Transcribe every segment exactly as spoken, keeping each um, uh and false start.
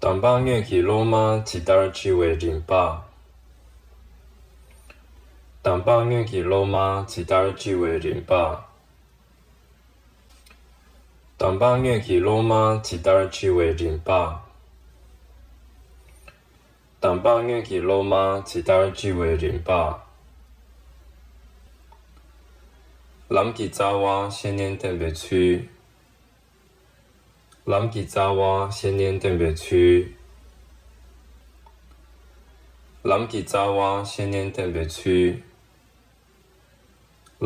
དམ་པ་སྔོན་གྱི་སློབ་མ་ཇི་ལྟར་བྱི་བའི་རིམ་པ། དམ་པ་སྔོན་གྱི་སློབ་མ་ཇི་ལྟར་བྱི་བའི་རིམ་པ། དམ་པ་སྔོན་གྱི་སློབ་མ་ཇི་ལྟར་བྱི་བའི་རིམ་པ། དམ་པ་སྔོན་གྱི་སློབ་མ་ཇི་ལྟར་བྱི་བའི་རིམ་པ། ལམ་གྱི་རྩ་བ་བཤེས་གཉེན་བསྟེན་པའི་ཚུལ། ལམ་གྱི་རྩ་བ་བཤེས་གཉེན་བསྟེན་པའི་ཚུལ། ལམ་གྱི་རྩ་བ་བཤེས་གཉེན་བསྟེན་པའི་ཚུལ།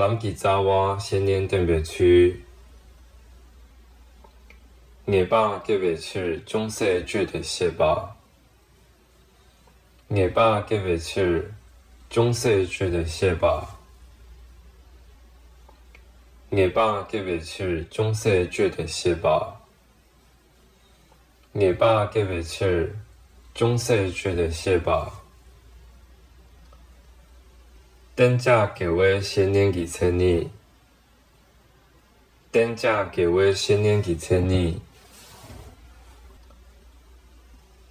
ལམ་གྱི་རྩ་བ་བཤེས་གཉེན་བསྟེན་པའི་ཚུལ། ངེས་པ་སྐྱེ་བའི་ཕྱིར་ཅུང་ཟད་དཔྱོད་དེ་ཤེས་པ། ངེས་པ་སྐྱེ་བའི་ཕྱིར་ཅུང་ཟད་དཔྱོད་དེ་ཤེས་པ། ངེས་པ་སྐྱེ་བའི་ཕྱིར་ཅུང་ཟད་དཔྱོད་དེ་ཤེས་པ། ངེས་པ་སྐྱེ་བའི་ཕྱིར་ཅུང་ཟད་དཔྱོད་དེ་ཤེས་པ། གཏན་བཅག་དགེ་བའི་བཤེས་གཉེན་གྱི་མཚན་ཉིད། གཏན་བཅག་དགེ་བའི་བཤེས་གཉེན་གྱི་མཚན་ཉིད།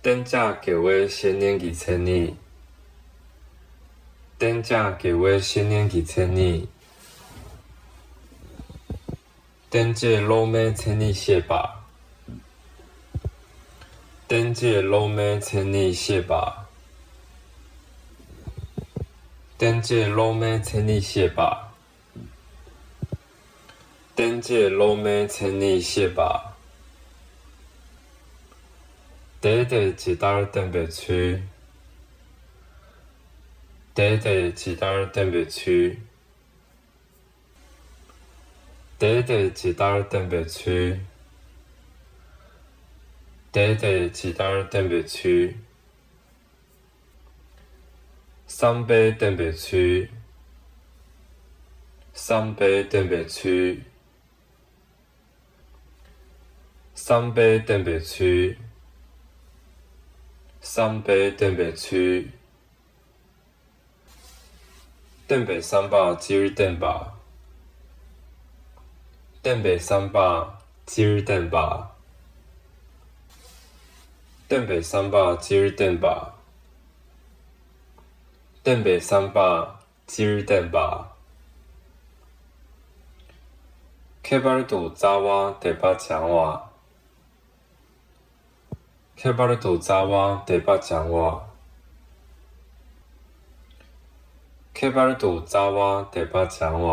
གཏན་བཅག་དགེ་བའི་བཤེས་གཉེན་གྱི་མཚན་ཉིད། གཏན་བཅག་དགེ་བའི་བཤེས་གཉེན་གྱི་མཚན་ཉིད། བསྟན་བཅོས་སློབ་མའི་མཚན་ཉིད་བཤད་པ། བསྟན་བཅོས་སློབ་མའི་མཚན་ཉིད་བཤད་པ། བསྟན་བཅོས་སློབ་མའི་མཚན་ཉིད་བཤད་པ། བསྟན་བཅོས་སློབ་མའི་མཚན་ཉིད་བཤད་པ། དེ་དེ་ཇི་ལྟར་བསྟན་པའི་ཚུལ། དེ་དེ་ཇི་ལྟར་བསྟན་པའི་ཚུལ། དེ་དེ་ཇི་ལྟར་བསྟན་པའི་ཚུལ། དེ་དེ་ཇི་ལྟར་བསྟན་པའི་ཚུལ། བསམ་པས་བསྟན་པའི་ཚུལ། བསམ་པས་བསྟན་པའི་ཚུལ། བསམ་པས་བསྟན་པའི་ཚུལ། བསམ་པས་བསྟན་པའི་ཚུལ། བསྟན་པའི་བསམ་པ་སྤྱིར་བསྟན་པ། བསྟན་པའི་བསམ་པ་སྤྱིར་བསྟན་པ། བསྟན་པའི་བསམ་པ་སྤྱིར་བསྟན་པ། བསྟན་པའི་བསམ་པ་སྤྱིར་བསྟན་པ། ཁྱད་པར་དུ་རྩ་བ་དད་པ་བྱང་བ། ཁྱད་པར་དུ་རྩ་བ་དད་པ་བྱང་བ། ཁྱད་པར་དུ་རྩ་བ་དད་པ་བྱང་བ།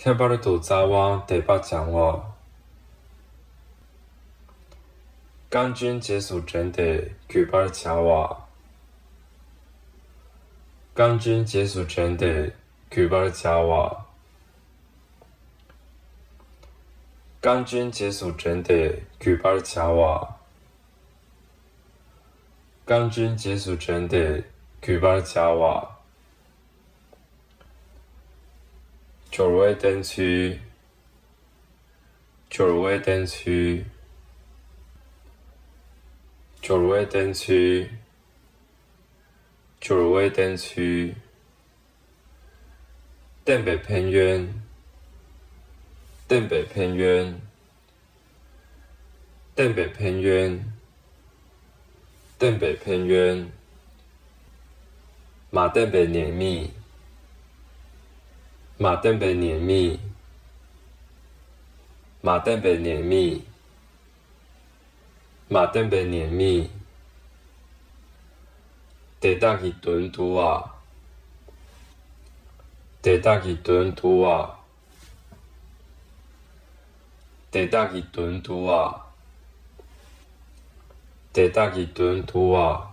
ཁྱད་པར་དུ་རྩ་བ་དད་པ་བྱང་བ། རྐང་རྗེས་སུ་དྲན་ཏེ་གུས་པར་བྱ་བ། རྐང་རྗེས་སུ་དྲན་ཏེ་གུས་པར་བྱ་བ། རྐང་རྗེས་སུ་དྲན་ཏེ་གུས་པར་བྱ་བ། རྐང་རྗེས་སུ་དྲན་ཏེ་གུས་པར་བྱ་བ། སྦྱོར་བའི་བསྟན་ཚུལ། སྦྱོར་བའི་བསྟན་ཚུལ། སྦྱོར་བའི་བསྟན་ཚུལ། སྦྱོར་བའི་བསྟན་ཚུལ། བསྟན་པའི་ཕན་ཡོན། བསྟན་པའི་ཕན་ཡོན། བསྟན་པའི་ཕན་ཡོན། བསྟན་པའི་ཕན་ཡོན། མ་བསྟན་པའི་ཉེས་དམིགས། མ་བསྟན་པའི་ཉེས་དམིགས། མ་བསྟན་པའི་ཉེས་དམིགས། མ་བསྟན་པའི་ཉེས་དམིགས། དེ་དག་གི་དོན་བསྡུ་བ། དེ་དག་གི་དོན་བསྡུ་བ། དེ་དག་གི་དོན་བསྡུ་བ། དེ་དག་གི་དོན་བསྡུ་བ།